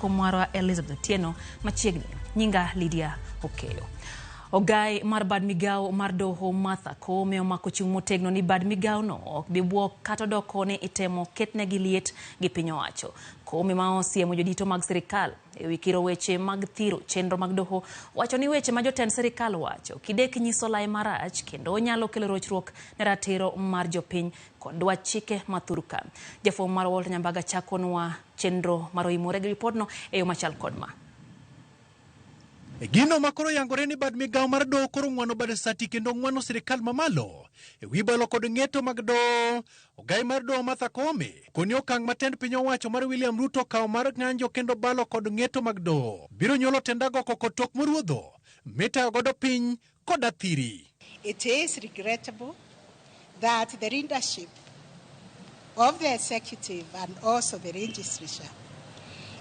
jakom marwa Elizabeth Otieno machiegni. Nyinga Lydia Okeyo. Ogai mar bad migawo mar doho Martha Koome omako chung' motegno ni bad migawo no ok bi buok kata odoko ni itemo ketnegi liet gi piny owacho. Koome ma osiemo jodito mag sirikal e wi kiro weche mag thiro chenro mag doho wacho ni weche ma jotend sirikal wacho kidek nyiso lai marach kendo nyalo kelo rochruok ne ratiro mar jopiny kod dwach chike ma thurka. Jafwambo mar Walter Nyambaga chakonwa chenro mar oimore gi ripodno e yo machal kod ma. E gino ma koro yangore ni bad migawo mar doho koro ng'wano bad sati kendo ng'wano sirikal mamalo e wi balo kod ng'eto mag doho. Ogai mar doho Martha Koome koni okang' ma tend piny owacho mar William Ruto okawo mar ng'anjo kendo balo kod ng'eto mag doho biro nyuolo tend agoko kod tok moruodho mitayo godo piny kod athiri. It is regrettable that the leadership of the executive and also the legislature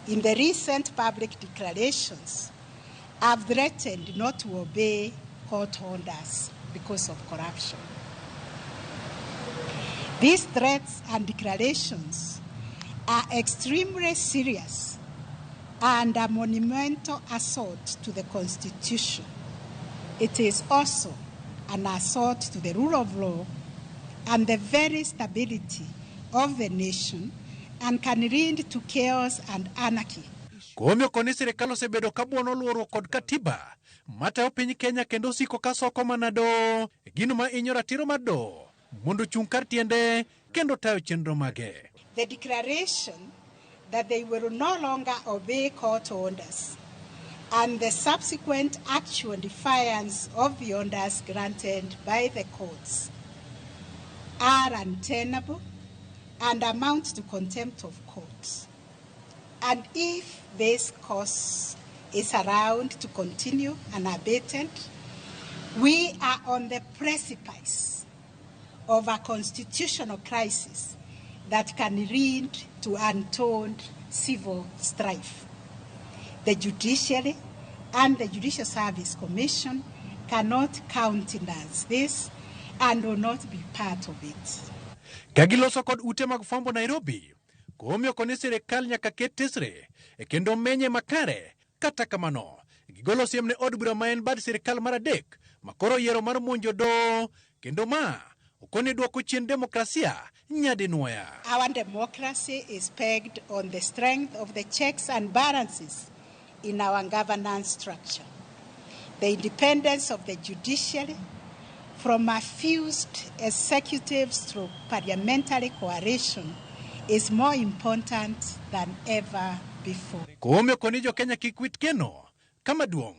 in the recent public declarations have threatened not to obey court orders because of corruption. These threats and declarations are extremely serious and a monumental assault to the Constitution. It is also an assault to the rule of law and the very stability of the nation and can lead to chaos and anarchy. Koome okoni sirikal osebedo ka buono luoruok kod katiba matayo piny Kenya kendo siko ka soko mana doho e gino ma inyo ratiro mar doho mondo ochung' kar tiende kendo tayo chenro mage. The declaration that they will no longer obey court orders and the subsequent actual defiance of the orders granted by the courts are untenable and amount to contempt of courts. And if this course is allowed to continue unabated, we are on the precipice of a constitutional crisis that can lead to untold civil strife. The judiciary and the Judicial Service Commission cannot countenance this and will not be part of it. Ka giloso kod ute mag fwambo Nairobi, Koome okoni sirikal nyaka ket tesre e kendo menye makare. Kata kamano, gigolo siem ne od bura ma en bad sirikal mar adek ma koro yiero mar monjo doho kendo ma okoni dwoko chien demokrasia nyadinwoya. Our democracy is pegged on the strength of the checks and balances in our governance structure. The independence of the judiciary from a fused executive through parliamentary coalition is more important than ever before. Koome okoni jo Kenya kik wit geno kama duong'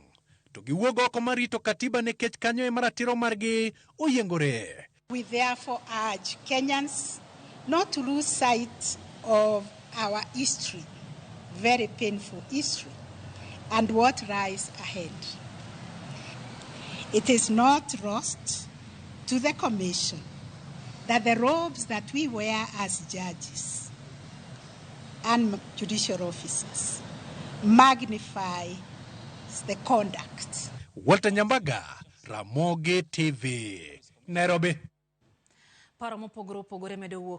to giwuog oko mar rito katiba nikech kanyo ema ratiro margi oyiengore. We therefore urge Kenyans not to lose sight of our history, very painful history, and what lies ahead. It is not lost to the Commission that the robes that we wear as judges and judicial officers magnify the conduct. Walter Nyambaga, Ramogi TV, Nairobi. Paro mopogore opogore medo wuok.